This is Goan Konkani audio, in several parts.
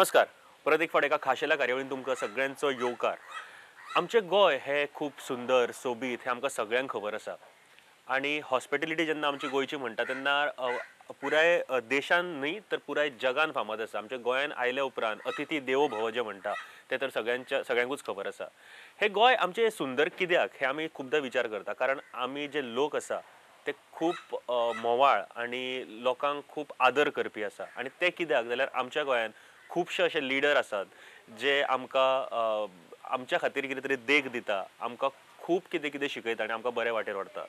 नमस्कार, परत एक फावट एका खाशेल्या कार्यावळीन तुमकां सगळ्यांचो येवकार. आमचें गोंय हें खूब सुंदर सोबीत हें आमकां सगळ्यांक खबर आसा आनी हॉस्पिटेलिटी जेन्ना आमची गोंयची म्हणटा तेन्ना पुराय देशान न्ही तर पुराय जगान फामाद आसा. आमच्या गोंयान आयल्या उपरांत अतिथी देवो भव जें म्हणटा तें तर सगळ्यांकूच खबर आसा. हें गोंय आमचें सुंदर कित्याक हें आमी खुबदां विचार करता, कारण आमी जे लोक आसा ते खूब म्होंवाळ आनी लोकांक खूब आदर करपी आसा. आनी तें कित्याक जाल्यार आमच्या गोंयान खुबशे अशे लिडर आसात जे आमकां आमच्या खातीर कितें तरी देख दिता, आमकां खूब कितें कितें शिकयता आनी आमकां बरे वाटेर व्हरता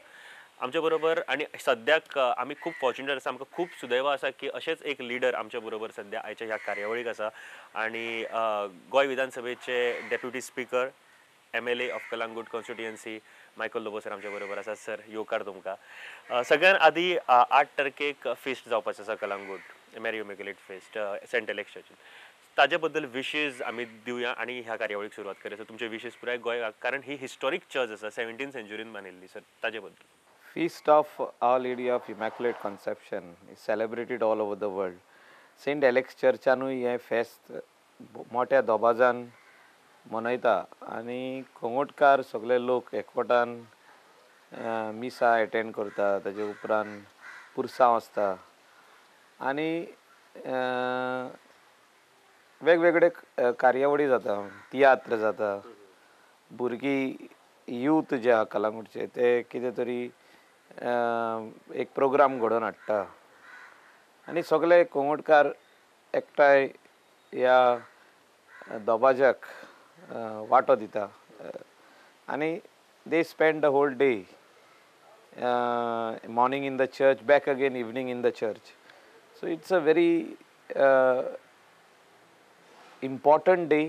आमच्या बरोबर. आनी सद्याक आमी खूब फॉर्च्युनेट आसा, आमकां खूब सुदैव आसा की अशेंच एक लिडर आमच्या बरोबर सद्या आयच्या ह्या कार्यावळीक आसा. आनी गोंय विधानसभेचे deputy speaker, MLA of Calangute constituency Michael Lobo sir आमच्या बरोबर आसा. सर, येवकार तुमकां. सगळ्यान आदी 8 तारखेक फेस्ट जावपाचें आसा Calangute, Mary Immaculate fest Saint Alex चर्चीन, ताजे बद्दल विशेस आमी दिवया आनी ह्या कार्यावळीक सुरवात करूया. सर, तुमचे विशेस पुराय गोंयाक, कारण ही हिस्टॉरीक चर्च आसा, 17th सेंच्युरीन बांदिल्ली. सर, ताजे बद्दल. Feast of Our Lady of Immaculate Conception is celebrated all over the world. Saint Alex चर्चानूय हें फेस्त मोठ्या दबाजान मनयता आनी कोंगोटकार सगळे लोक एकवटान मिसा एटेंड करता. ताजे उपरांत पुरसांव आसता आनी वेगवेगळे कार्यावळी जाता, तियात्र जाता. भुरगीं यूथ जे आहा कलांगूटचे ते कितें तरी एक प्रोग्राम घडोवन हाडटा आनी सगळे कोंगोटकार एकठांय ह्या दबाज्याक वांटो दिता आनी they spend the whole day, morning in the church, back again evening in the church. So it's a very important day.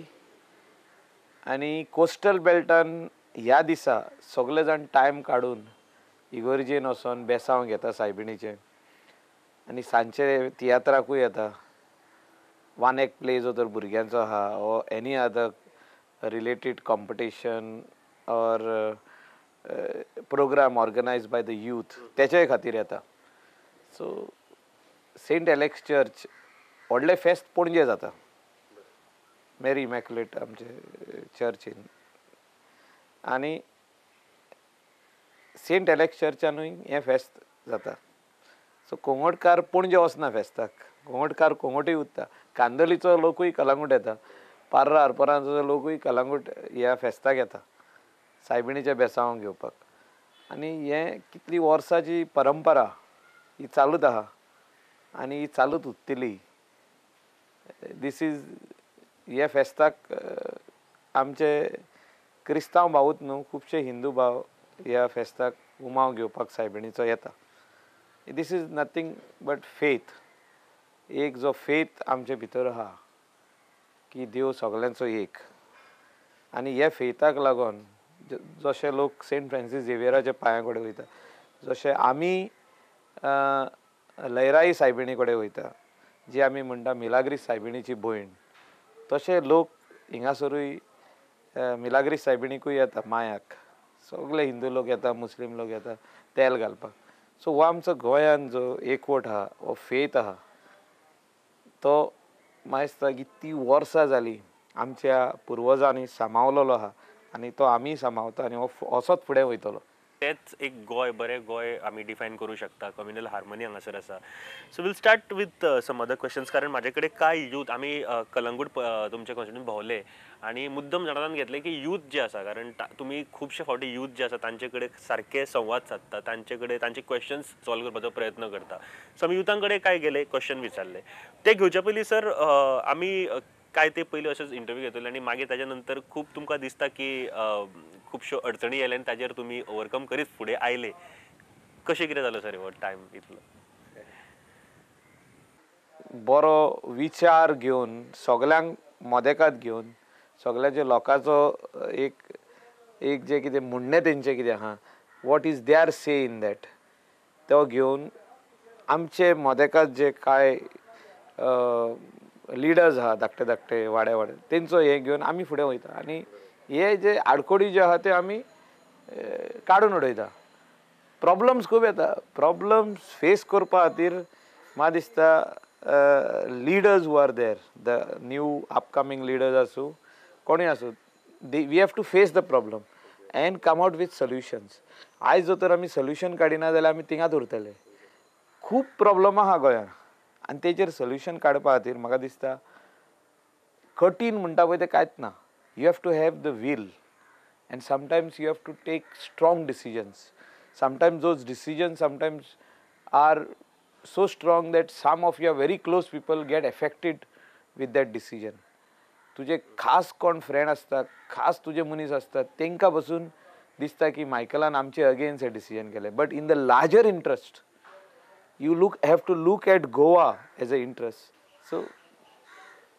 आनी कोस्टल बेल्टान ह्या दिसा सगळे जाण टायम काडून इगर्जेन वचोन बेसांव घेता सायबिणीचें आनी सांजचे तियात्राकूय येता. वन एक प्ले जो तर भुरग्यांचो आहा or any other related competition or programme organise by the youth तेच्याय खातीर येता. सो सेंट एलेक्स चर्च व्हडलें फेस्त पणजे जाता, मेरी इमॅक्युलेट आमचे चर्चीन, आनी सेंट एलेक्स चर्चानूय हें फेस्त जाता. सो कोंगोटकार पणजे वचना फेस्ताक, कोंगोटकार कोंगोटूय उरता. कांदोलीचो लोकूय कलांगूट येता, पार्रा आरपोरांचो लोकूय कलांगूट ह्या फेस्ताक येता सायबिणीच्या बेसांव घेवपाक. आनी हें कितली वर्सांची परंपरा ही चालूत आहा आनी ही चालूत उरतली. This is ह्या फेस्ताक आमचे क्रिस्तांव भावूच न्हू, खुबशे हिंदू भाव ह्या फेस्ताक उमाव घेवपाक सायबिणीचो येता. This is nothing but faith, एक जो फेथ आमचे भितर आहा की देव सगळ्यांचो एक. आनी ह्या फेथाक लागून जशे लोक सेंट फ्रांसीस झेवियराच्या पांयां कडेन वयता, जशे आमी लयराई सायबिणी कडेन वयता, जी आमी म्हणटा मिलाग्रीस सायबिणीची भयण, तशे लोक हिंगासरूय मिलाग्रीस सायबिणीकूय येता मायाक. सगळे हिंदू लोक येता, मुस्लीम लोक येता तेल घालपाक. सो हो आमचो गोंयान जो एकवट आहा, हो फेथ आहा, तो म्हाका दिसता कितली वर्सां जालीं आमच्या पुर्वजांनी सांबाळलेलो आहा आनी तो आमी सांबाळता आनी हो असोच फुडें वयतलो. तेच एक गोंय, बरें गोंय आमी डिफायन करूं शकता. कम्युनल हार्मनी हांगासर आसा. So we'll start with some other questions, कारण म्हाजे कडेन कांय यूथ, आमी कलंगूट तुमच्या कॉन्स्टिट्युएन्सीन भोंवले आनी मुद्दम जाणान घेतलें की यूथ जे आसा, कारण तुमी खुबशे फावटी यूथ जे आसा तांचे कडेन सारके संवाद सादता, तांचे कडेन तांचे क्वेश्चन्स सॉल्व करपाचो प्रयत्न करता. सो आमी युथां कडेन काय गेले क्वेश्चन विचारले. ते घेवच्या पयलीं सर आमी काय ते पयलीं अशेंच इंटरव्यू घेतले आनी मागीर ताच्या नंतर खूब तुमकां दिसता की खुबश्यो अडचणी आयले आनी ताजेर तुमी ओवरकम करीत फुडें आयले. कशें कितें जालो सर हो टायम इतलो? बरो विचार घेवन सगळ्यांक मदेकात घेवन सगळ्यांच्या लोकांचो एक एक जें कितें म्हणणें तेंचें कितें आहा, what is their say in that, तो घेवन आमचे मदेकात जे कांय लिडर्स आहा धाकटे धाकटे वाड्या वाड्या तेंचो हें घेवन आमी फुडें वयता आनी हे जे आडकोडी जे आहा ते आमी काडून उडयता. प्रॉब्लम्स खूब येता, प्रॉब्लम्स फेस करपा खातीर म्हाका दिसता leaders who are there, the new upcoming leaders आसूं कोणूय आसूं, we have to face the problem and come out with solutions. आयज जर तर आमी सोल्युशन काडिना जाल्यार आमी थिंगात उरतले. खूब प्रॉब्लमां आहा गोंयांत आनी तेजेर सोल्युशन काडपा खातीर म्हाका दिसता कठीण म्हणटा पळय तें कांयच ना. You have to have the will and sometimes you have to take strong decisions. Sometimes those decisions sometimes are so strong that some of your very close people get affected with that decision. तुझे खास कोण फ्रेंड आसता, खास तुजे मनीस आसता, तेंकां बसून दिसता की मायकलान आमचे अगेन्स्ट हें डिसिजन केलें. But in the larger interest you look have to look at Goa as a interest. So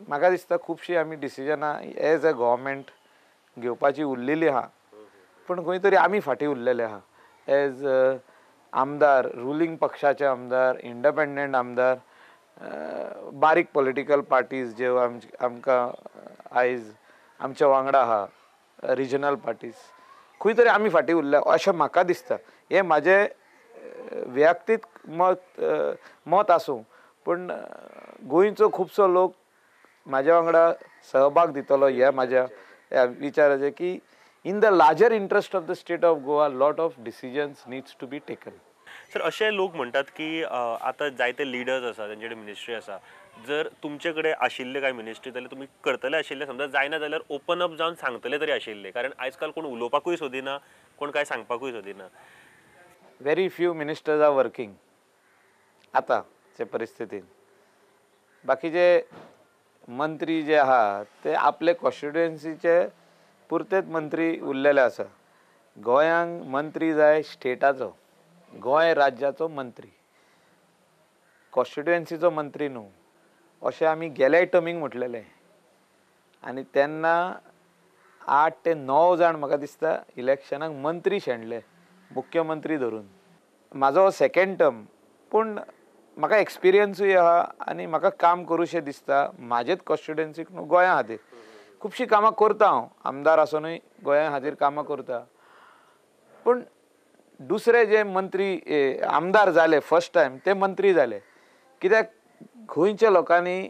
म्हाका दिसता खुबशीं आमी डिसिजनां एज अ गव्हर्मेंट घेवपाची उरलेली आहा, पूण खंय तरी आमी फाटीं उरलेले आहा एज आमदार, रुलींग पक्षाचे आमदार, इंडिपेंडंट आमदार, बारीक पॉलिटिकल पार्टीज ज्यो आमकां आयज आमच्या वांगडा आहा, रिजनल पार्टीज, खंय तरी आमी फाटीं उरल्या अशें म्हाका दिसता. हें म्हाजें वैयक्तीक मत आसूं, पूण गोंयचो खुबसो लोक म्हाज्या वांगडा सहभाग दितलो ह्या म्हाज्या विचाराचेर की in the larger interest of the state of Goa lot of decisions needs to be taken. Sir, अशे लोक म्हणटात की आतां जायते लिडर्स आसा तेंचे कडेन मिनिस्ट्री आसा, जर तुमचे कडेन आशिल्ले कांय मिनिस्ट्री जाल्यार तुमी करतले आशिल्ले, समजा जायना जाल्यार ओपन अप जावन सांगतले तरी आशिल्ले, कारण आयज काल कोण उलोवपाकूय सोदिना, कोण कांय सांगपाकूय सोदिना. Very few ministers are working आतांचे परिस्थितीन. बाकीचे मंत्री जे आहा ते आपले कॉन्स्टिट्युएन्सीचे पुरतेच मंत्री उरलेले आसा. गोंयांक मंत्री जाय स्टेटाचो, गोंय राज्याचो मंत्री, कॉन्स्टिट्युएन्सीचो मंत्री न्हू अशें आमी गेल्या टर्मीक म्हटलेलें. आनी तेन्ना 8 ते 9 जाण म्हाका दिसता इलेक्शनाक मंत्री शेणले, मुख्यमंत्री धरून. म्हाजो सेकेंड टर्म, पूण म्हाका एक्सपिरियन्सूय आहा आनी म्हाका काम करूशें दिसता म्हाजेच कॉन्स्टिट्युएन्सीक न्हू गोंया खातीर. खुबशीं कामां करता हांव, आमदार आसुनूय गोंया खातीर कामां करता. पूण दुसरे जे मंत्री आमदार जाले फर्स्ट टायम ते मंत्री जाले, कित्याक गोंयच्या लोकांनी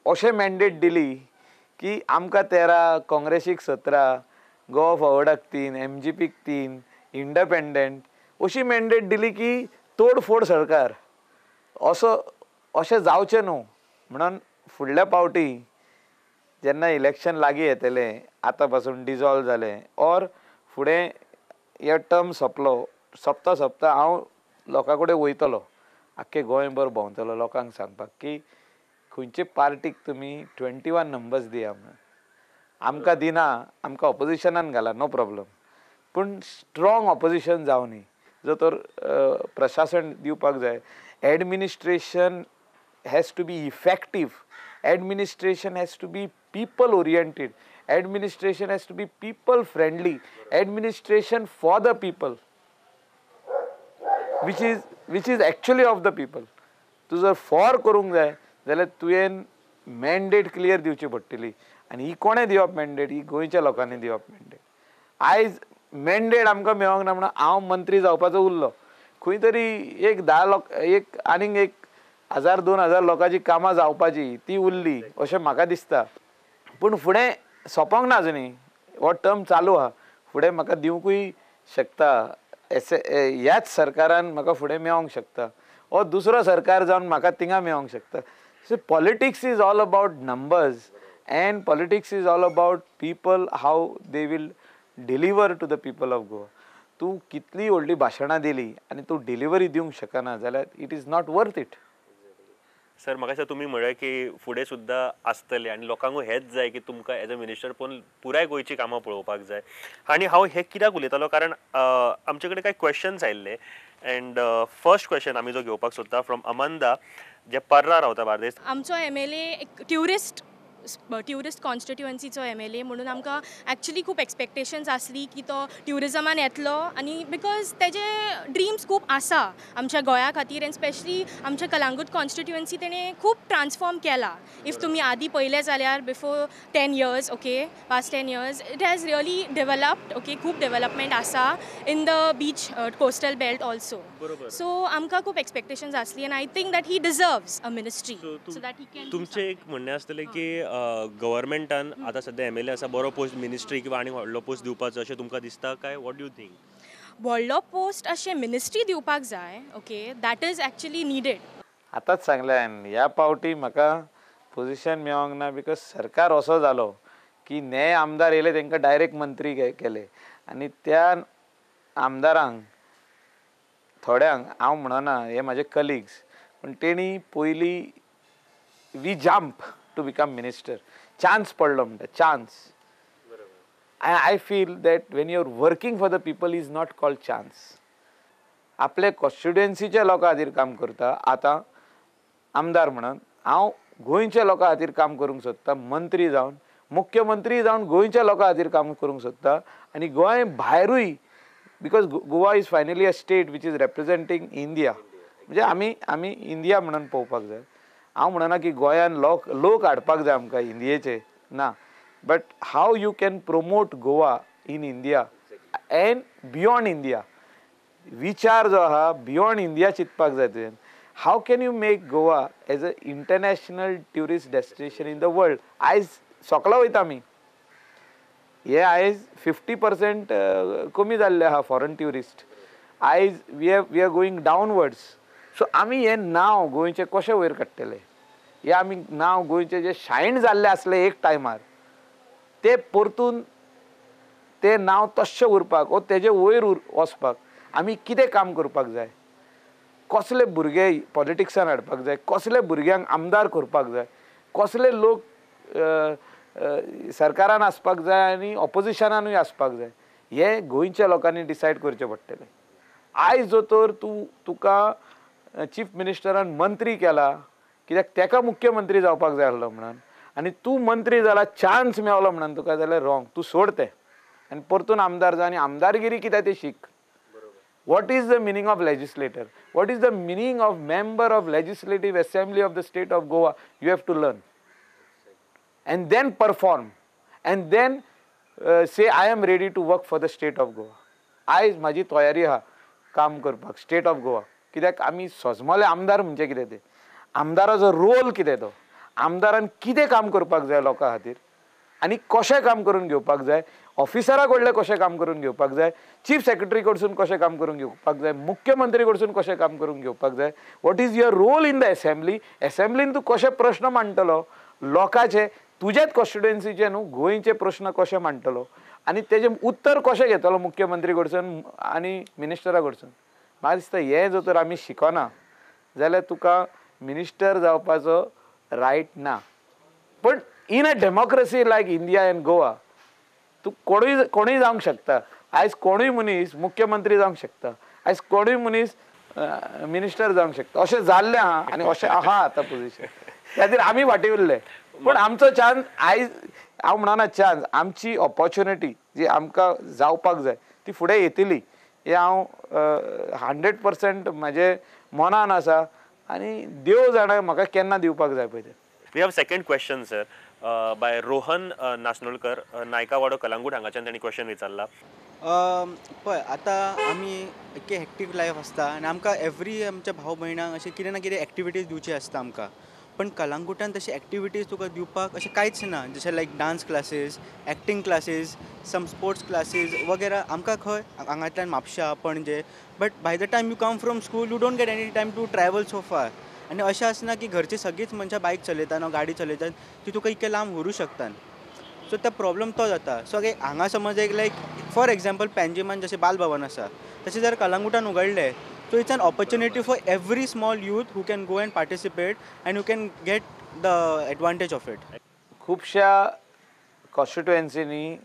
अशें मॅन्डेट दिली की आमकां 13, काँग्रेसीक 17, गोवा फॉरवर्डाक 3, एमजीपीक 3, इंडिपेंडंट, अशी मॅन्डेट दिली की तोडफोड सरकार असो अशें जावचें न्हू म्हणून फुडल्या पावटी जेन्ना इलेक्शन लागीं येतलें, आतां पासून डिजॉल्व जालें ऑर फुडें हे टर्म सोंपलो, सोंपता सोंपता हांव लोकां कडेन वयतलो, आख्खें गोंयभर भोंवतलो लोकांक सांगपाक की खंयचे पार्टीक तुमी 21 नंबर्स दिया म्हणून. आमकां दिना, आमकां ऑपोजिशनान घाला, नो प्रॉब्लम, पूण स्ट्रॉंग ऑपोजिशन जावं न्ही. जो तर प्रशासन दिवपाक जाय, administration has to be effective, administration has to be people oriented, administration has to be people friendly, administration for the people, which is actually of the people. तूं जर फॉर करूंक जाय जाल्यार तुवें मॅन्डेट क्लियर दिवची पडटली. आनी ही कोणें दिवप मॅन्डेट? ही गोंयच्या लोकांनी दिवप मॅन्डेट. आयज मॅन्डेट आमकां मेळोंक ना म्हणून हांव मंत्री जावपाचो उरलो. खंय तरी एक 10 लोक, एक आनीक 1000 2000 लोकांची कामां जावपाची ती उरली अशें म्हाका दिसता. पूण फुडें सोंपोंक ना अजुनूय, हो टर्म चालू आहा, फुडें म्हाका दिवंकूय शकता, ह्याच सरकारान म्हाका फुडें मेळोंक शकता, हो दुसरो सरकार जावन म्हाका थिंगा मेळोंक शकता. So politics is all about numbers and politics is all about people, how they will deliver to the people of Goa. तूं कितली व्हडली भाशणां दिली आनी तूं डिलिवरी दिवंक शकना जाल्यार it is not worth it. Sir, म्हाका दिसता तुमी म्हळें की फुडें सुद्दां आसतलें आनी लोकांकूय हेंच जाय की तुमकां एज अ मिनिस्टर पळोवन पुराय गोंयची कामां पळोवपाक जाय. आनी हांव हें कित्याक उलयतालो, कारण आमचे कडेन कांय क्वेश्चन्स आयिल्ले एंड फर्स्ट क्वेश्चन आमी जो घेवपाक सोदता फ्रॉम अमंदा, जे पर्रा रावता बार्देस. आमचो एमएलए एक ट्युरिस्ट ट्युरिस्ट कॉन्स्टिट्युएन्सीचो एमएलए म्हणून आमकां एक्चुली खूब एक्सपेक्टेशन्स आसली की तो ट्युरिजमान येतलो आनी because तेजे ड्रीम्स खूब आसा आमच्या गोंया खातीर एंड स्पेशली आमच्या कलांगूट कॉन्स्टिट्युएन्सी तेणें खूब ट्रान्सफॉर्म केला. If तुमी आदी पळयलें जाल्यार before 10 years, okay, past 10 years, it has really developed, okay. खूब डेवलपमेंट आसा in the beach, coastal belt also. So आमकां खूब एक्सपेक्टेशन्स आसली and I think that he deserves a ministry so that he can तुमचें एक म्हणणें आसतलें की गव्हर्मेंटान आतां सद्या एमएलए आसा, बरो पोस्ट, मिनिस्ट्री किंवा आनी व्हडलो पोस्ट दिवपाचो अशें तुमकां दिसता काय what you think? व्हडलो पोस्ट अशें मिनिस्ट्री दिवपाक जाय, okay, that is actually needed. आतांच सांगलें हांवें, ह्या पावटी म्हाका पोजिशन मेळोंक ना because सरकार असो जालो की ने आमदार येयले तांकां डायरेक्ट मंत्री केले आनी त्या आमदारांक थोड्यांक, हांव म्हणना, हे म्हाजे कलिग्स, पूण तेणी पयलीं we jump to become minister, chance पडलो म्हणटा chance. I feel that when you are working for the people is not called chance. आपले कॉन्स्टिट्युएन्सीच्या लोकां खातीर काम करता. आतां आमदार म्हणून हांव गोंयच्या लोकां खातीर काम करूंक सोदता, मंत्री जावन, मुख्यमंत्री जावन गोंयच्या लोकां खातीर काम करूंक सोदता आनी गोंय भायरूय, because Goa is finally a state which is representing India. म्हणजे आमी इंडिया म्हणून पळोवपाक जाय. हांव म्हणना की गोंयान लोक लोक हाडपाक जाय आमकां इंडियेचे, ना, but how you can promote Goa in India and beyond India. विचार जो आहा बियोंड इंडिया चिंतपाक जाय तुवें. How can you make Goa as a international tourist destination in the world? आयज सोकला वयता आमी, हे आयज 50% कमी जाल्ले आहा फॉरन ट्युरिस्ट. आयज we are going downwards. So आमी हें नांव गोंयचें कशें वयर काडटले? हें आमी नांव गोंयचें जें शायन जाल्लें आसलें एक टायमार, तें परतून तें नांव तश्शें उरपाक वो तेजें वयर वचपाक आमी कितें काम करपाक जाय? कसले भुरगे पॉलिटिक्सान हाडपाक जाय? कसले भुरग्यांक आमदार करपाक जाय? कसले लोक सरकारान आसपाक जाय आनी ऑपोजिशनानूय आसपाक जाय? हें गोंयच्या लोकांनी डिसायड करचें पडटलें. आयज जो तर तूं तुका चीफ मिनिस्टरान मंत्री केला कित्याक तेका मुख्यमंत्री जावपाक जाय आसलो म्हणून, आनी तूं मंत्री जाला, चान्स मेवलो म्हणून तुका, जाल्यार रॉंग. तूं सोड तें आनी परतून आमदार जा आनी आमदारगिरी कितें तें शीक. What is the meaning of legislator? What is the meaning of member of Legislative Assembly of the state of Goa? You have to learn and then perform and then say, I am ready to work for the state of Goa. आयज म्हाजी तयारी आहा काम करपाक स्टेट ऑफ गोवा, कित्याक आमी सोजमले आमदार म्हणजे कितें तें, आमदाराचो रोल कितें तो, आमदारान कितें काम करपाक जाय लोकां खातीर आनी कशें काम करून घेवपाक जाय, ऑफिसरा कडलें कशें काम करून घेवपाक जाय, चीफ सेक्रेटरी कडसून कशें काम करून घेवपाक जाय, मुख्यमंत्री कडसून कशें काम करून घेवपाक जाय. What is your role in the assembly? एसेंब्लीन तूं कशें प्रश्न मांडटलो लोकांचे, तुजेच कॉन्स्टिट्युएन्सीचे न्हू, गोंयचे प्रश्न कशे मांडटलो आनी तेजें उत्तर कशें घेतलो मुख्यमंत्री कडसून आनी मिनिस्टरा कडसून. म्हाका दिसता हें जर तर आमी शिकना जाल्यार तुका मिनिस्टर जावपाचो रायट ना. पण in a democracy like India and Goa तूं कोणूय कोणूय जावंक शकता. आयज कोणूय मनीस मुख्यमंत्री जावंक शकता, आयज कोणूय मनीस मिनिस्टर जावंक शकता. अशें जाल्लें आहा आनी अशें आहा आतां पोजिशन. त्या खातीर आमी फाटीं उरले, पूण आमचो चान्स आयज, हांव म्हणना चान्स, आमची ऑपॉर्च्युनिटी जी आमकां जावपाक जाय ती फुडें येतली हें हांव 100% म्हाजे मनान आसा आनी देव जाणा म्हाका केन्ना दिवपाक जाय पळय तें. We have second question, sir, by Rohan Nasnodkar, Naikawado, Calangute हांगाच्यान तांणी क्वेश्चन विचारला. पळय, आतां आमी इतके हेक्टीक लायफ आसता आनी आमकां एवरी आमच्या भाव भयणांक अशें कितें ना कितें एक्टिविटीज दिवची आसता आमकां, पण कलांगुटान तशें एक्टिविटीज तुका दिवपाक अशें कांयच ना, जशें like dance classes, acting classes, some sports classes वगैरा. आमकां खंय हांगांतल्यान म्हापशा, Panaji, but by the time you come from school you don't get any time to travel so far. आनी अशें आसना की घरची सगळींच मनशां बायक चलयतात वा गाडी चलयतात ती तुका इतकें लांब व्हरूं शकतात. सो तो प्रॉब्लम तो जाता. सो एक हांगा समज एक लायक फॉर एग्जाम्पल पेंजिमान जशें बाल भवन आसा तशें जर कलांगुटान उगडलें, so it's an opportunity for every small youth who can go and participate and who can get the advantage of it. खुबश्या कॉन्स्टिट्युएन्सीनी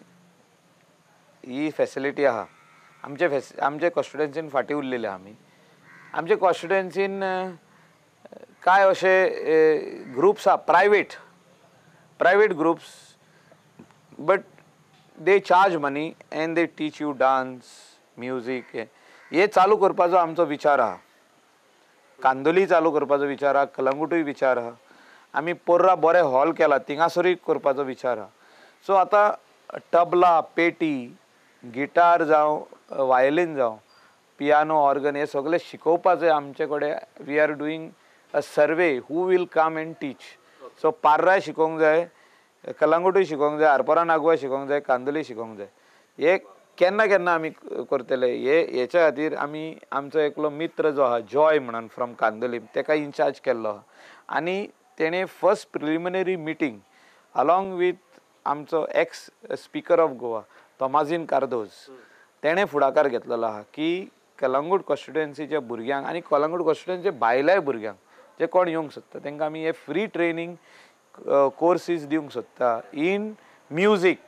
ही फॅसिलिटी आहा. आमचे कॉन्स्टिट्युएन्सीन फाटीं उरलेले आहा आमी. आमचे कॉन्स्टिट्युएन्सीन कांय अशे ग्रुप्स आहा private, Private groups, but they charge money and they teach you dance, music. हे चालू करपाचो आमचो विचार आहा. कांदोली चालू करपाचो विचार आहा, कलंगुटूय विचार आहा. आमी पोर्रा बरें हॉल केला थिंगासरूय करपाचो विचार आहा. सो आतां तबला, पेटी, गिटार जावं वायलीन जावं पियानो, ऑर्गन हे सगळे शिकोवपाचे आमचे कडेन. We are doing a survey who will come and teach. So पार्राय शिकोवंक जाय, कलंगुटूय शिकोवंक जाय, आरपोरा नागवा शिकोवंक जाय, कांदोली शिकोवंक जाय. हे केन्ना केन्ना आमी करतले हे हेच्या खातीर आमी आमचो एकलो मित्र जो आहा जॉय म्हणून फ्रॉम कांदोली, तेका इन्चार्ज केल्लो आहा आनी तेणें first preliminary meeting along with आमचो ex speaker of Goa Tomazinho Cardozo, तेणें फुडाकार घेतलेलो आहा की कलंगूट कॉन्स्टिट्युएन्सीच्या भुरग्यांक आनी कलंगूट कॉन्स्टिट्युएन्सीच्या भायल्याय भुरग्यांक जे कोण येवंक सोदता तांकां आमी हे फ्री ट्रेनींग कोर्सीस दिवंक सोदता in music,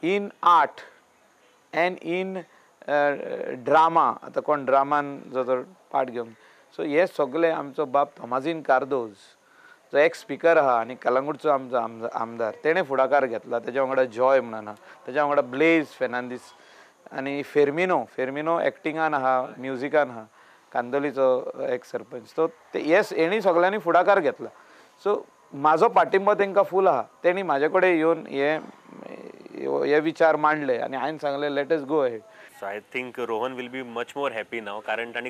in art and in drama. आतां कोण ड्रामान जो तर पार्ट घेवन, सो हे सगळे आमचो बाब तोमाजीन कार्दोज जो एक्स स्पिकर आहा आनी कलंगूटचो आमचो आमदार, तेणें फुडाकार घेतला. तेज्या वांगडा जॉय म्हणून आहा, तेज्या वांगडा ब्लेज फेर्नांदीस आनी फेर्मिनो, फेर्मिनो एक्टिंगान आहा, म्युजिकान आहा, कांदोलीचो एक सरपंच. सो ते येस हेणी सगळ्यांनी फुडाकार घेतला. सो म्हाजो पाठिंबो तांकां फूल आहा. तेणी म्हाजे कडेन येवन हे हे विचार मांडले आनी हांवें सांगलें let us go ahead. So I think Rohan will be much more happy now, कारण तांणी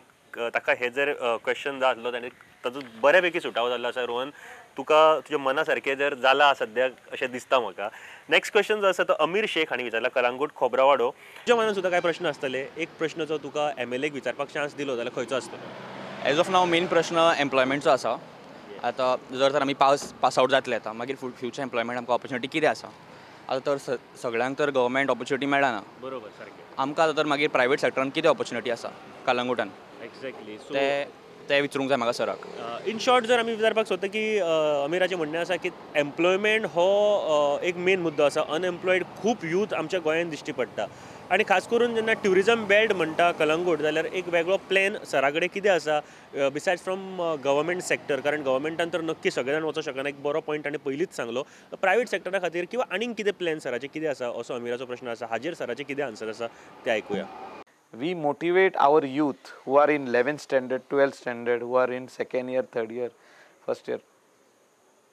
ताका हे जर क्वेश्चन जाय आसलो ताणें ताजो बऱ्या पैकी सुटावो जाल्लो आसा. रोहन, तुका तुज्या मना सारकें जर जालां सद्याक अशें दिसता म्हाका. नेक्स्ट क्वेश्चन जो आसा तो अमीर शेख हांणी विचारला, कलंगूट खोबरावाडो. तुज्या मनान सुद्दां कांय प्रश्न आसतले, एक प्रश्न जो तुका एमएलएक विचारपाक चान्स दिलो जाल्यार खंयचो आसतलो? एज ऑफ नाव मेन प्रश्न एम्प्लॉयमेंटचो आसा. आतां जर तर आमी पास आवट जातले आतां मागीर फ्युचर एम्प्लॉयमेंट आमकां ऑपॉर्च्युनिटी कितें आसा? आतां तर सगळ्यांक तर गव्हर्मेंट ऑपॉर्च्युनिटी मेळना. बरोबर, सारकें. आमकां आतां तर मागीर प्रायवेट सेक्टरान कितें ऑपॉर्च्युनिटी आसा कलंगूटान? एक्झॅक्टली, सो ते विचारूंक जाय म्हाका सराक. इन शॉर्ट जर आमी विचारपाक सोदता की अमीराचें म्हणणें आसा की एम्प्लॉयमेंट हो एक मेन मुद्दो आसा. अनएम्प्लॉयड खूब यूथ आमच्या गोंयांत दिश्टी पडटा आनी खास करून जेन्ना ट्युरिजम बेल्ट म्हणटा कलंगूट जाल्यार एक वेगळो प्लॅन सरा कडेन कितें आसा बिसायड्स फ्रॉम गव्हर्मेंट सेक्टर? कारण गव्हर्मेंटान तर नक्की सगळे जाण वचोंक शकना, एक बरो पॉयंट ताणें पयलींच सांगलो. प्रायवेट सेक्टरा खातीर किंवा आनीक कितें प्लॅन सराचें कितें आसा असो अमीराचो प्रश्न आसा. हाजेर सराचें कितें आन्सर आसा तें आयकुया. We motivate our youth who are in 11th standard, 12th standard, who are in second year, third year, first year.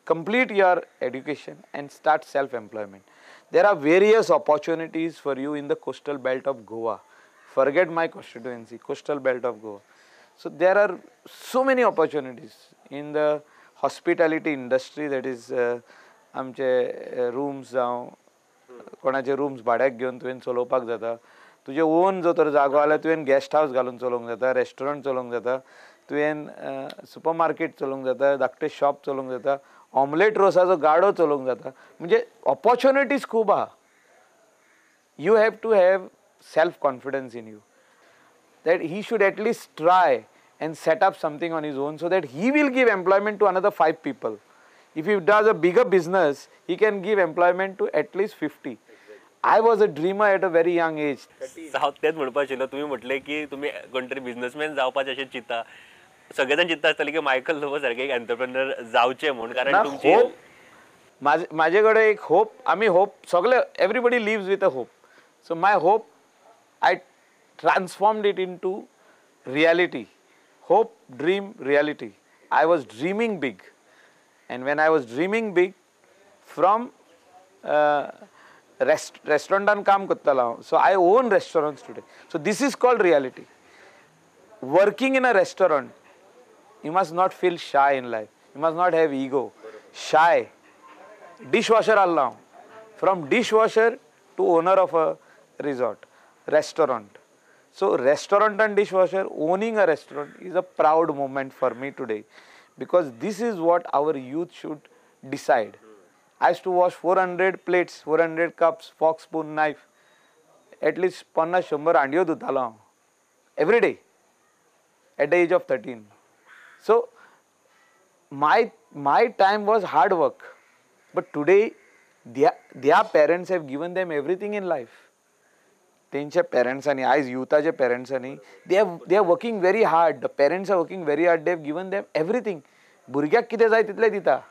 Complete your education and start self-employment. There are various opportunities for you in the coastal belt of Goa. Forget my constituency, coastal belt of Goa. So there are so many opportunities in the hospitality industry, that is आमचे rooms जावं कोणाचे rooms भाड्याक घेवन तुवें चलोवपाक जाता. तुजे ओन जो तर जागो जाल्यार तुवें गेस्ट हावस घालून चलोवंक जाता, रेस्टॉरंट चलोवंक जाता, तुवें सुपर मार्केट चलोवंक जाता, धाकटें शॉप चलोवंक जाता, ऑमलेट रोसाचो गाडो चलोवंक जाता. म्हणजे ऑपॉर्च्युनिटीज खूब आहा. You have to have self confidence in you that he should at least try and set up something on his own so that he will give employment to another 5 people. If he does a bigger business he can give employment to at least 50. I was a dreamer at a very young age. हांव तेंच म्हणपाक आशिल्लो, तुमी म्हटलें की तुमी कोण तरी बिजनसमॅन जावपाचें अशें चिंता, सगळे जाण चिंता आसतले की मायकल लोबो सारके एक एंटरप्रेनर जावचें म्हूण. कारण तुमची होप, म्हाजे कडेन एक होप, आमी होप सगळे, everybody lives with a hope. So my hope I transformed it into reality. Hope, dream, reality. I was dreaming big and when I was dreaming big from रेस्टॉरंटान काम करतालो हांव. So I own restaurants today. So this is called reality. Working in a restaurant, you must not feel shy in life, you must not have ego. Shy dishwasher आहलो हांव, from dishwasher to owner of a resort, restaurant. So restaurant and dishwasher, owning a restaurant is a proud moment for me today, because this is what our youth should decide. I used to wash 400 plates, 400 cups, fork, spoon, knife. At least 50-100 हांडयो धुतालो हांव every day at the age of 13. So my time was hard work, but today their parents have given them everything in life. तेंच्या पेरंट्सांनी, आयज युथाच्या पेरंट्सांनी, they are working very hard. The parents are working very hard. They have given them everything. भुरग्याक कितें जाय तितलें दिता,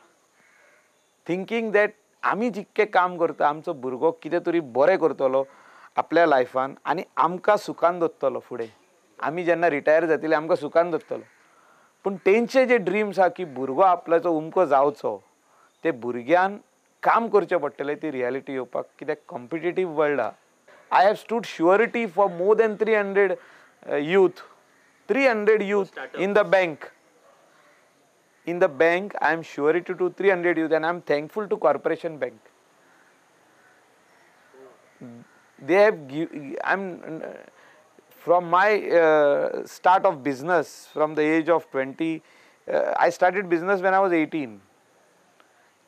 thinking that आमी जितकें काम करता आमचो भुरगो कितें तरी बरें करतलो आपल्या लायफान आनी आमकां सुखान दवरतलो फुडें. आमी जेन्ना रिटायर जातले आमकां सुखान दवरतलो. पूण तेंचे जे ड्रिम्स आहा की भुरगो आपल्याचो उमको जावचो, ते भुरग्यान काम करचें पडटलें ती रियलिटी येवपाक, कित्याक कॉम्पिटेटीव वर्ल्ड आहा. I have stood surety for more than 300 youth, 300 youth in the bank. In the bank, I am surety to 300 youth, and I am thankful to Corporation Bank. They have given, I'm from my start of business, from the age of 20, I started business when I was 18.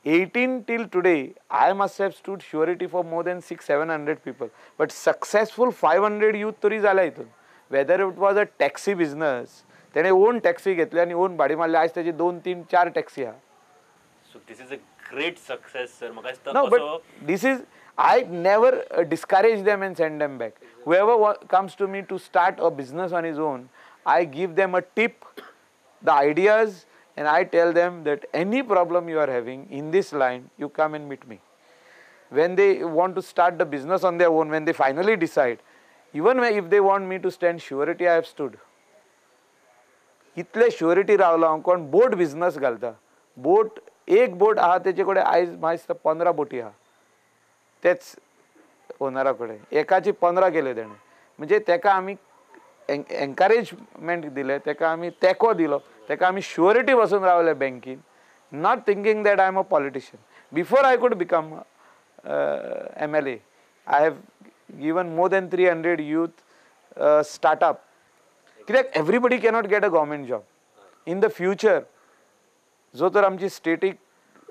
18 till today, I must have stood surety for more than 600-700 people. But successful 500 youth तरी जाला हितून. Whether it was a taxi business, तेणे ओन टॅक्सी घेतली आनी ओन भाडी मारली, आयज तेजी 2, 3, 4 टॅक्सी आहा. So this is a great success sir. म्हाका दिसता No, but this is, I never discourage them and send them back. Whoever comes to me to start a business on his own, I give them a tip, the ideas, and I tell them that any problem you are having in this line, you come and meet me. When they want to start the business on their own, when they finally decide, even if they want me to stand surety, I have stood. इतले श्युअरिटी रावलो हांव. कोण बोट बिजनस घालता, बोट एक बोट आहा तेचे कडेन आयज म्हाका दिसता 15 बोटी आहा तेच ओनरा कडेन, एकाची 15 केले तेणें. म्हणजे तेका आमी एनकरेजमेंट दिलें, तेका आमी तेंको दिलो, तेका आमी श्युअरिटी बसून रावले बँकीन, not thinking that I am a politician. Before I could become MLA, I have given more than 300 youth startup. कित्याक everybody cannot get a government job in the future. जो तर आमची स्टेटीक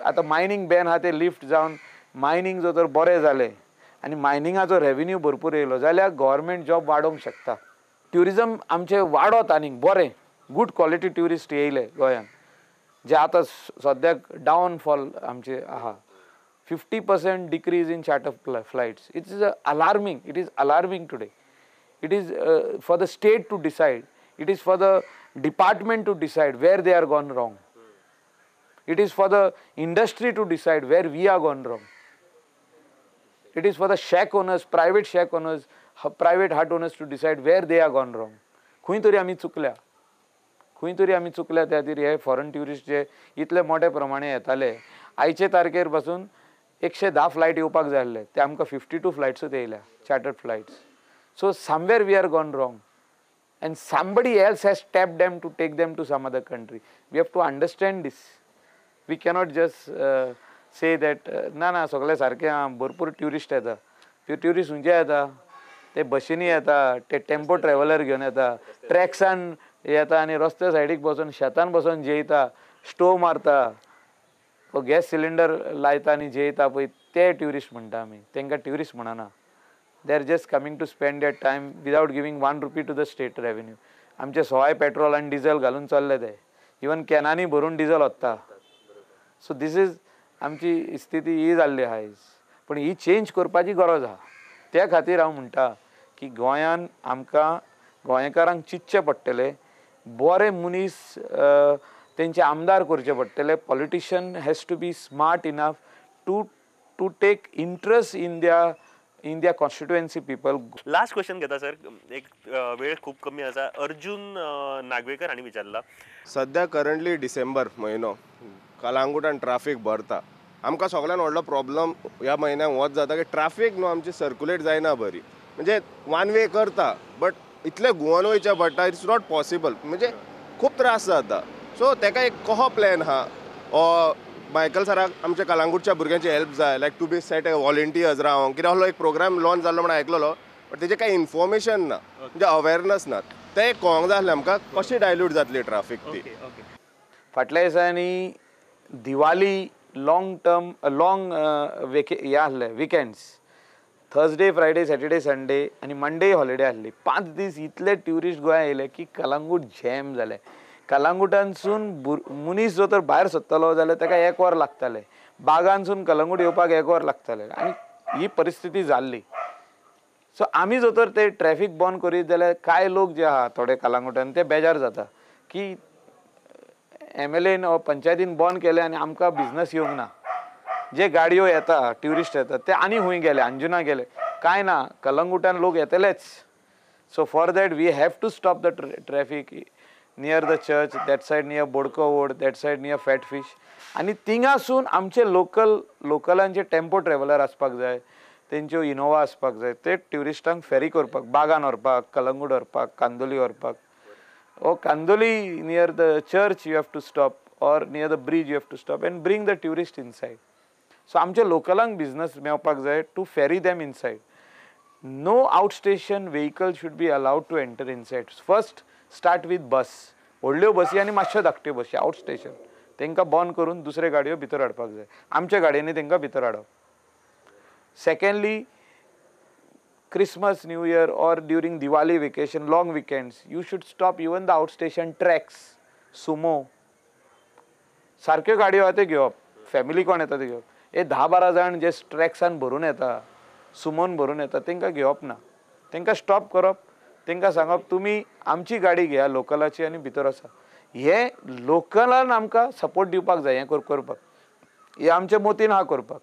आतां मायनींग बॅन आहा, ते लिफ्ट जावन मायनींग जो तर बरें जालें आनी मायनिंगाचो रेवेन्यू भरपूर येयलो जाल्यार गव्हर्मेंट जॉब वाडोवंक शकता. ट्युरिजम आमचें वाडत आनीक बरें गूड क्वॉलिटी ट्युरिस्ट येयले गोंयांत, जे आतां सद्याक डावनफॉल आमचे आहा. 50% decrease in charter flights. It is alarming. It is alarming today. It is for the state to decide. It is for the department to decide where they are gone wrong. It is for the industry to decide where we are gone wrong. It is for the shack owners, private shack owners, private hut owners to decide where they are gone wrong. खंय तरी आमी चुकल्या, खंय तरी आमी चुकल्या. त्या खातीर हे फॉरेन ट्युरिस्ट जे इतले मोठे प्रमाणे येताले, आयचे तारखेर पासून 110 फ्लायट येवपाक जाय आसले, ते आमकां 52 फ्लायट्सूच येयल्या, chartered flights. So somewhere we are gone wrong and somebody else has tapped them to take them to some other country. We have to understand this. We cannot just say that ना ना सगळे सारके भरपूर ट्युरिस्ट येता. ते ट्युरिस्ट खंयचे येता? ते बशींनी येता, ते टेम्पो ट्रॅव्हलर घेवन येता, ट्रॅक्सान येता आनी रस्त्या सायडीक बसून शेतान बसून जेयता, स्टोव मारता, गॅस सिलिंडर लायता आनी जेयता पळय, ते ट्युरिस्ट म्हणटा आमी. तांकां ट्युरिस्ट म्हणना. They are just coming to spend their time without giving 1 rupee to the state revenue. आमचे सवाय पेट्रोल आनी डिझल घालून चल्ले ते, इवन कॅनांनी भरून डिझल वता. सो these is आमची स्थिती ही जाल्ली आहा आयज. पूण ही चेंज करपाची गरज आहा. त्या खातीर हांव म्हणटा की गोंयान आमकां गोंयकारांक चिंतचें पडटलें, बरे मनीस तेंचे आमदार करचे पडटले. Politician has to be smart enough to take interest in their constituency people. Last question घेता सर, एक वेळ खूब कमी आसा. अर्जुन नागवेकर हांणी विचारला, सद्या करंटली डिसेंबर म्हयनो कलांगूटान ट्राफीक भरता. आमकां सगळ्यान व्हडलो प्रॉब्लम ह्या म्हयन्याक होच जाता की ट्राफीक न्हू आमची सर्कुलेट जायना बरी, म्हणजे वन वे करता बट इतले घुंवन वयचें पडटा, it's not possible, म्हणजे खूब त्रास जाता. सो तेका एक कसो प्लॅन आहा? मायकल सराक आमच्या कलांगूटच्या भुरग्यांची हेल्प जाय, like to be set a volunteers रावंक कितें आहलो एक प्रोग्राम लॉन्च जाल्लो म्हणून आयकलेलो, बट तेजें कांय इन्फॉर्मेशन ना, म्हणजे अवेरनस ना. तें एक कळोंक जाय आसलें आमकां कशी डायल्यूट जातली ट्राफीक ती. फाटल्या दिसांनी दिवाली लाँग टर्म लाँग वेके हे आसले weekends, Thursday Friday Saturday Sunday आनी मंडे हॉलिडे आसली. 5 दीस इतले ट्युरिस्ट गोंया येयले की कलांगूट जॅम जालें. कलांगुटांसून मनीस जो तर भायर सरतलो जाल्यार ताका 1 वर लागतालें, बागांसून कलांगूट येवपाक 1 वर लागतालें आनी ही परिस्थिती जाल्ली. सो आमी जो तर ते ट्रॅफीक बंद करीत जाल्यार कांय लोक जे आहा थोडे कलांगुटान ते बेजार जाता की एम एल एन पंचायतीन बंद केलें आनी आमकां बिजनस येवंक ना. जे गाडयो येता ट्युरिस्ट येता ते आनी खूंय गेले, अंजुना गेले, कांय ना, कलंगूटान लोक येतलेच. So for that we have to stop the traffic near the church, that side near Bodko Vod, that side near Fat Fish. आनी थिंगासून आमचे लोकल लोकलांचे टेम्पो ट्रॅव्हलर आसपाक जाय, तेंच्यो इनोवा आसपाक जाय, ते ट्युरिस्टांक फेरी करपाक, बागान व्हरपाक, कलंगूट व्हरपाक, कांदोली व्हरपाक. ओ Candolim near the church you have to stop or near the bridge you have to stop and bring the tourist inside. So आमच्या लोकलांक बिजनस मेळपाक जाय to ferry them inside. No outstation vehicle should be allowed to enter inside. First start with bus, व्हडल्यो बसी आनी मातश्यो धाकट्यो बसी आउटस्टेशन तांकां बंद करून दुसऱ्यो गाडयो भितर हाडपाक जाय. आमच्या गाडयांनी तांकां भितर हाडप. Secondly, Christmas, New Year or during Diwali vacation, long weekends, you should stop even the outstation tracks, Sumo सारक्यो गाडयो आहा त्यो घेवप, फॅमिली कोण येता ते घेवप. हे 10-12 जाण जे ट्रॅक्सान भरून येता, सुमोन भरून येता, तांकां घेवप ना, तांकां स्टॉप करप, तांकां सांगप तुमी आमची गाडी घेया लोकलाची आनी भितर आसा. हे लोकलान आमकां सपोर्ट दिवपाक जाय, हें करपाक, हें आमच्या मोतीन आहा करपाक.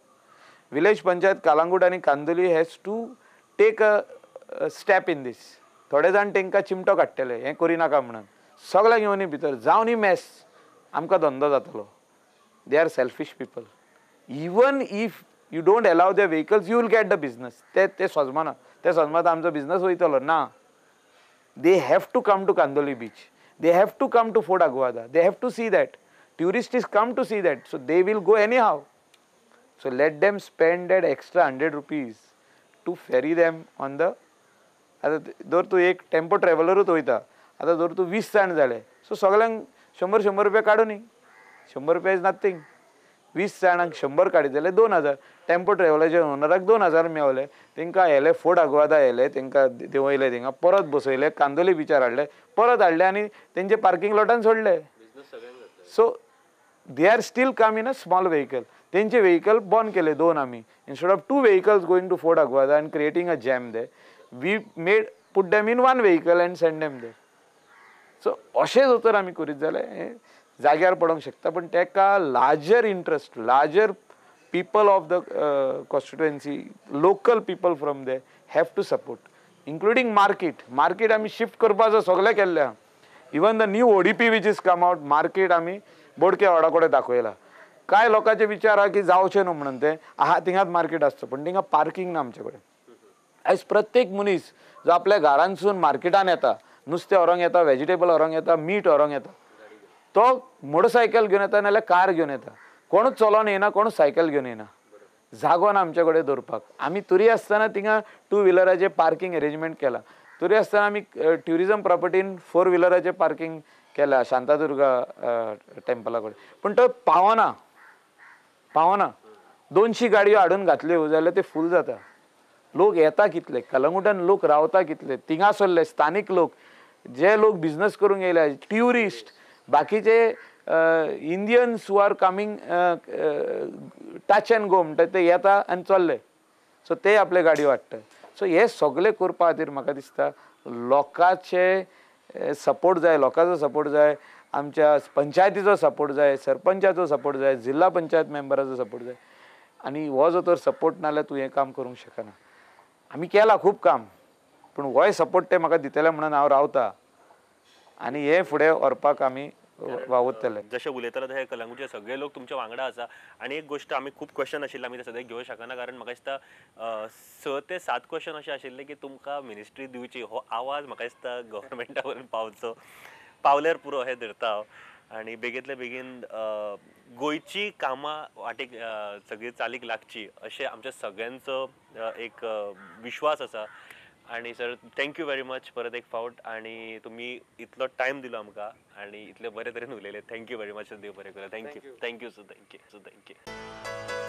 विलेज पंचायत कालांगूट आनी Candolim has to take a step in this. थोडे जाण तांकां चिमटो काडटले हें करिनाका म्हणून, सगळें घेवन भितर जावन मॅस आमकां धंदो जातलो. They are selfish people. Even if you don't allow the vehicles you will get the business. ते ते सजमाना, ते सजमाता आमचो बिजनस वयतलो ना. They have to come to Candolim beach, they have to come to Fort Aguada, they have to see that. Tourist is come to see that, so they will go anyhow. So let them spend that extra 100 rupees to ferry them on the. आतां जर तूं एक टेम्पो ट्रॅव्हलरूच वयता, आतां जर तूं 20 जाण जाले, सो सगळ्यांक 100-100 रुपया काडूं न्ही, 100 रुपया is nothing. 20 जाणांक 100 काडीत जाल्यार 2000, टेम्पो ट्रॅव्हलाच्या ओनराक 2000 मेवले, तांकां व्हेले फोर्ट आगवादा व्हेले, तांकां देंवयले, थिंगा परत बसयले, कांदोली बिचार हाडले, परत हाडले आनी तेंचे पार्किंग लॉटान सोडले. So they are still come in a small vehicle. तेंचे व्हेकल बंद केले 2 आमी. Instead of 2 vehicles going to Fort Aguada and creating a jam there, we made put them in 1 vehicle and send them there. So अशें जर तर आमी करीत जाल्यार हें जाग्यार पडोंक शकता. पण ताका larger interest, larger people of the constituency, local people from they have to support, including market. Market आमी शिफ्ट करपाचो सगळें केल्लें आहा. Even the new ODP which is come out, market आमी बोडके वाडा कडेन दाखयला. कांय लोकांचे विचार आहा की जावचें न्हू म्हणून तें आहा थिंगाच मार्केट आसचो, पण थिंगा पार्किंग ना आमचे कडेन. आयज प्रत्येक मनीस जो आपल्या घरांतसून मार्केटान येता, नुस्तें व्हरोंक येता, वेजिटेबल व्हरोंक येता, मीठ व्हरोंक येता, तो मोटरसायकल घेवन येता नाल्यार कार घेवन येता. कोणूच चलोन येना, कोणूच सायकल घेवन येना. जागो ना आमचे कडेन दवरपाक. आमी तरी आसतना थिंगा 2 व्हिलराचें पार्किंग एरेंजमेंट केलां, तरी आसतना आमी ट्युरिजम प्रॉपर्टीन 4 व्हिलराचें पार्किंग केलां शांतादुर्गा टेम्पला कडेन, पूण तो पावना पावना. 200 गाडयो हाडून घातल्यो जाल्यार ते फूल जाता. लोक येता कितले, कलंगूटान लोक रावता कितले, थिंगासरले स्थानीक लोक, जे लोक बिजनस करूंक येयल्या, ट्युरिस्ट, बाकीचे Indians who are coming touch and go म्हणटा ते येता आनी चल्ले. सो ते आपले गाडयो हाडटा. सो हे सगळे करपा खातीर म्हाका दिसता लोकांचे सपोर्ट जाय, लोकांचो सपोर्ट जाय, आमच्या पंचायतीचो सपोर्ट जाय, सरपंचाचो सपोर्ट जाय, जिल्हा पंचायत मेंबराचो सपोर्ट जाय. आनी हो जर तर सपोर्ट ना जाल्यार तूं हें काम करूंक शकना. आमी केलां खूब काम, पूण होय सपोर्ट ते म्हाका दितले म्हणून हांव रावता आनी हें फुडें व्हरपाक आमी वावुरतले. जशें उलयताले तशें कलंगूटचे सगळे लोक तुमच्या वांगडा आसा. आनी एक गोश्ट आमी खूब क्वेश्चन आशिल्ले आमी ते सद्याक घेवंक शकना, कारण म्हाका दिसता 6 ते 7 क्वेश्चन अशें आशिल्ले की तुमकां मिनिस्ट्री दिवची. हो आवाज म्हाका दिसता गव्हर्मेंटा वरून पावचो, पावल्यार पुरो हें धरता हांव. आनी बेगींतल्या बेगीन गोंयची कामां वाटेक सगळी चालीक लागची अशें आमच्या सगळ्यांचो एक विश्वास आसा. आनी sir thank you very much परत एक फावट, आनी तुमी इतलो टायम दिलो आमकां आनी इतले बरे तरेन उलयले. Thank you very much. देव बरें करूं. Thank you, thank you sir, thank you sir, thank you.